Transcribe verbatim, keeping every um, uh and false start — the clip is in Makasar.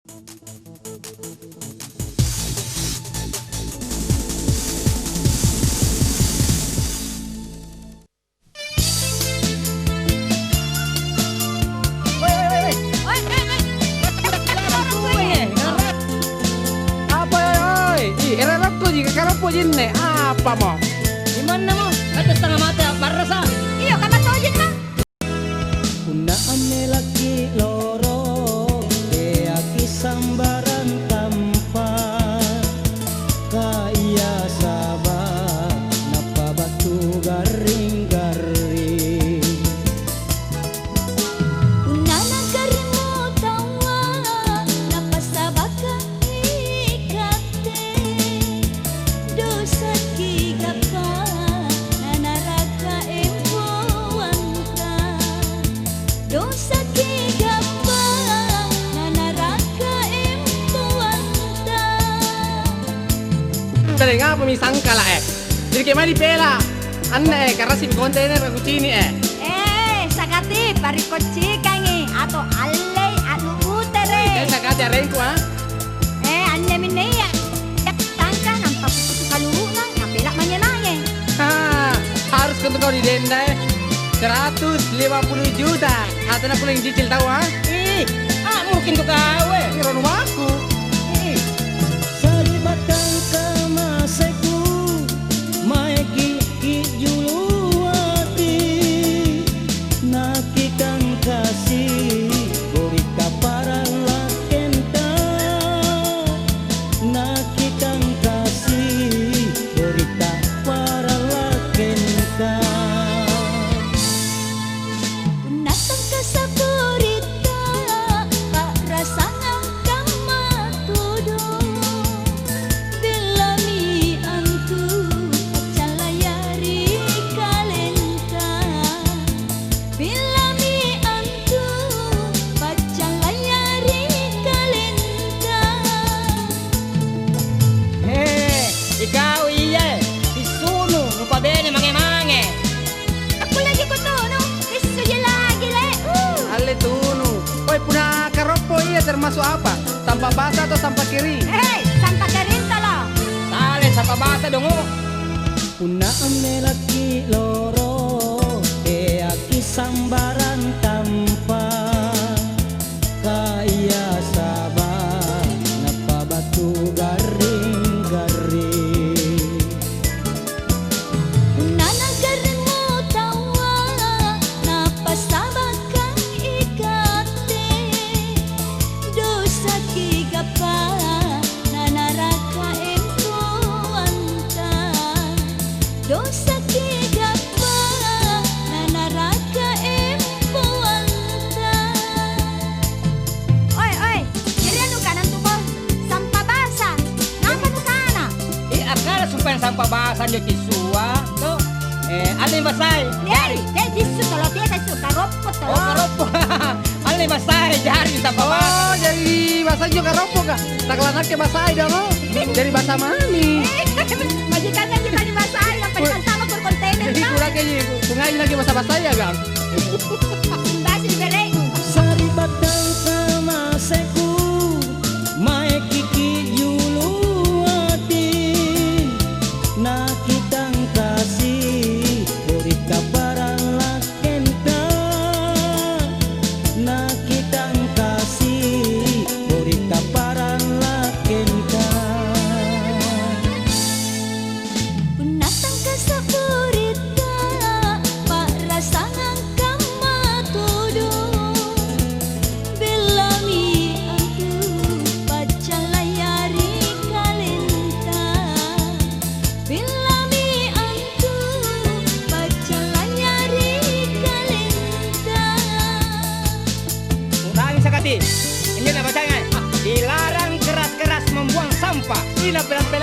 Apa, oi? Ih, ero' rokkoji, karoppo jinne. Apamo? Imannamo? Kata setengah mate, barrasa. Iyo, kamma tojeng, Kang. Punna ammelakki' loro, teaki' sambarang tampa', ka ia saba' nappa battu garring-garring. Punna nagarringmo taua, nappasabakang ikatte, dosaki' gappa nanaraka empoanta. Dosaki' gappa nanaraka empoanta. Tadeng apami sangkala', eh? Jadi kayak mai dipela'. Anne, eh, karasimi kontainer kucini', eh. Eh, sakati parikocikangi atau allei anu utere'. Weh, saya sakati arengku, ah. Eh, anne minne iya. Tangka nampa kuputu kaluru'na, napela' mange-mange. Ha, harus kontu kau didenda, eh. Seratus lima puluh juta. Atau nak kuling cicil tahu, ah? Ih, ah, mungkin tu kau, eh. Ih, ronu baku. Ih. Sari'battang kamaseku, maeki' kijulu ati, nakitangkasi borita parallakenta, nakitangkasi borita parallakenta. Punna tangkasa' borita, pa'rasangang kamma todong. Bellami antu paccallaya ri kalenta. Bellami antu paccallaya ri kalenta. He, ikau iyae, sissunu, nupabene mange-mange. Akkulleki kutunu, issuji lagi, Le. Uh. Alle tunu. Oi, punna karoppo iya termasuk apa? Sampa basa atau sampa kering? Hei, sampa kering tolo. Sale, sampa basa dongo. Punna ammelakki loro, teaki' sambarang tampa', ka ia saba' nappa battu garring-garring. Punna nagarringmo taua, nappasabakang ikatte, dosaki' gappa nanaraka empoanta. Dosaki' gappa nanaraka empoanta. Oi, oi, jari anu kana antu, Bo? Sampa basa. Napa nukana? Eh, akkana sumpaeng sampa basa anjo tissua, to? Eh, anne basai. Jari, eh, jissu tolo biasa su karoppo tolo. Oh, karoppo. Anne basai, jari sampa basa. Oh, jari basa anjo karoppo, Kak. Takala nakke basai dong, oh. Jari basa mami. Majikanna ji tadi basai, yang paling sama kur kontainer. Jadi kurang kayak kungai lagi basa-basai ya, Kak. Basi bere. Sari'battang kamaseku, mae kiki julu ati, nakitangkasi, bori kaparang lakkenta, nakitangkasi, bori kaparang lakkenta. Punna tangkasa' boritta, pa'rasangang kamma todong. Bellami antu paccallaya ri kalenta. Bellami antu paccallaya ri kalenta. Ulangi sakati. Injo nabacanga, "Dilarang keras-keras membuang sampah." Ina pelang-pelang